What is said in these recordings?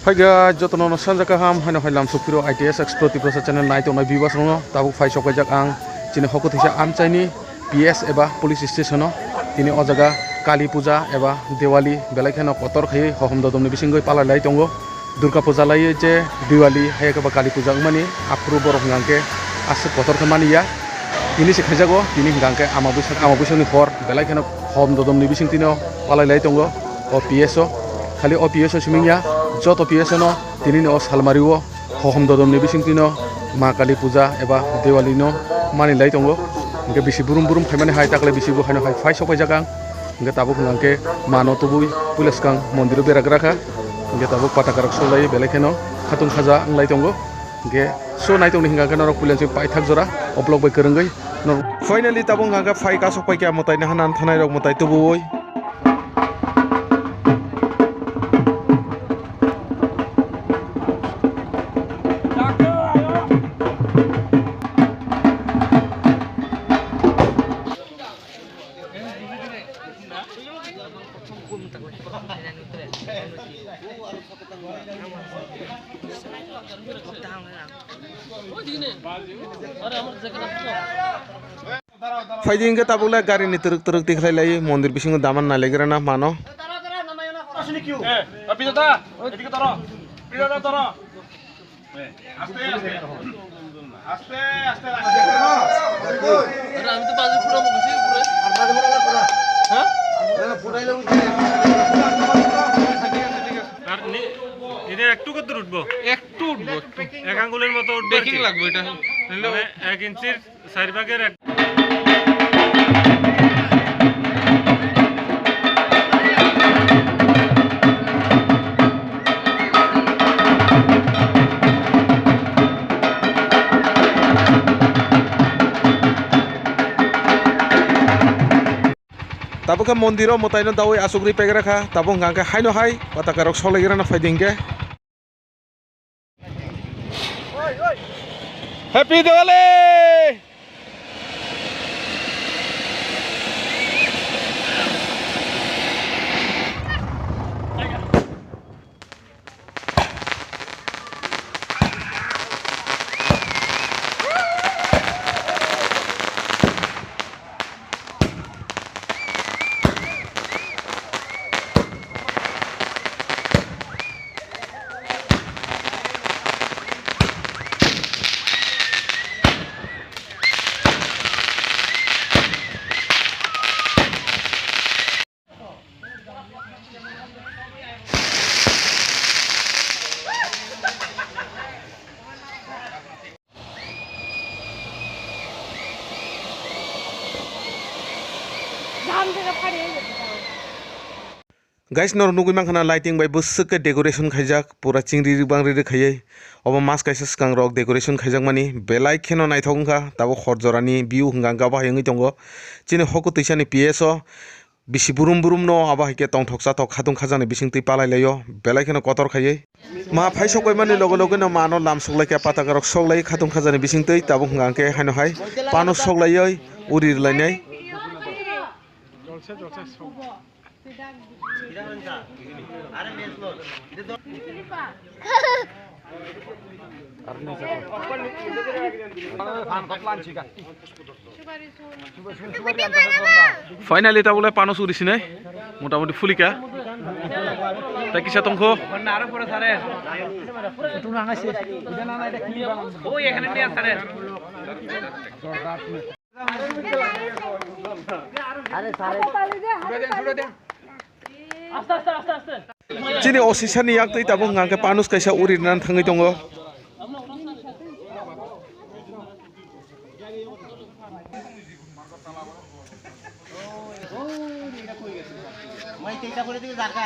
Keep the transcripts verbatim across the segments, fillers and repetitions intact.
Hai guys, jotono no sanja kaham, haino hai lamsok phiro I T S Explore Tiprasa channel nai tongnai viewers rokno tabuk phai sok paijak ang chini hoko thisa amchaini P S eba police station o. Tini o jaga Kali Puja eba Diwali belai kheno kotor khaiwi hohom dodom ni bisingwi palai lai tongo. Durga Puja lai je Diwali hai khe ba Kali Puja wngmani aphuru borok hwnkha khe aswk kotor khe mani ya. Tini se khaijago, tini hwnkha khe Amabwisa, Amabwisa ni hor belai kheno hohom dodom ni bising tino palai lai tongo o P S o. Khali o P S o simi ya, joto P S o no tini ni o salmari o hohom dodom ni bising tino Ma Kali Puja eba Diwali no mani lai tongo. Hwnkhe bisi burum burum khaimani hai takle bisi bo haino hai phai sok paijak ang. Hwnkhe tabuk hwnkha khe mano tubui puila swkang mondir o bera gra kha. Hwnkhe tabuk pataka rok solai belai kheno khatung khaja wng lai tongo. Hwnkhe so nai tongni hwnkha khe norok puila se paithak jora o block bai kwrwngwi. Finally tabuk hwnkha khe phai kasok pai khe mwtai naha nan thanai rok mwtai tubui. Phaidi hwnkhe tabuk le gari ni twrwk twrwk tikhlai lai mondir bisingo daman nailaigwrana mano. আরে আমি তো বাজি পুরাবো কিছু পুরো। হ্যাঁ? আর নি-, এটা একটু কত উঠবো? একটু উঠবো, একটু। এক আঙ্গুলের মতো উঠবো আর কি। Packing লাগবে এটা। মানে এক ইঞ্চির চার ভাগের এক। Tabuk khe mondir o mwtai no dawi asugri pegra kha, tabuk hwnkha khe haino hai pataka rok solai rana phaidi hwnkhe. Happy Diwali! Guys, norok nugui mankha na lighting bai bwswk khe decoration khaijak, pura chingri ri bangri ri khaiwi. Obo mas kaisa swkang rok decoration khaijakmani belai kheno naithok wngkha, tabuk hor jorani view hwnkha hwnkhe abo hai wngwi tongo. Chini hoko twisani P S o bisi burum burum no abo hai khe tongthok chathok khatung khajani bisingtwi palai laio, belai kheno kotor khaiwi. Ma phai sok bai mani loge loge no ma no lam sok lai kha, pataka rok sok lai khatung khajani bisingtwi, tabuk hwnkha hwnkhe haino hai pano sok laiwi uri rwlainai. Finally, tabuk le pano suri sinai, motamoti phulika. Tei kisa tongkho. Chini O C sir ni yak twi tabuk hwnkha khe panus kaisa uri rwna thangwi tongo.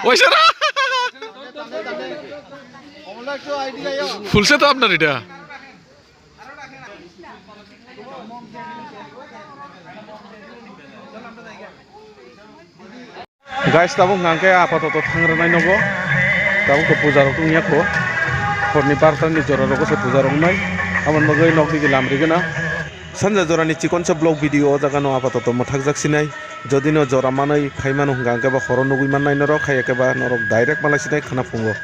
Waisara! Full set up na rida. Guys, tabuk hwnkha khe apatoto thang rwnai nogo. Tabuk to puja rok wngya kho. Horni barta ni jora rogo se puja rok wngnai. Aboni bagwi nok digi lam rigwna. Sanja jora ni chikonsa vlog video o jaga no apatoto mwthakjak sinai. Jodi no jora manwi phai mano hwnkha khe ba horo nugwi mannai norok, hai khe ba norok direct malai sinai khana phungo.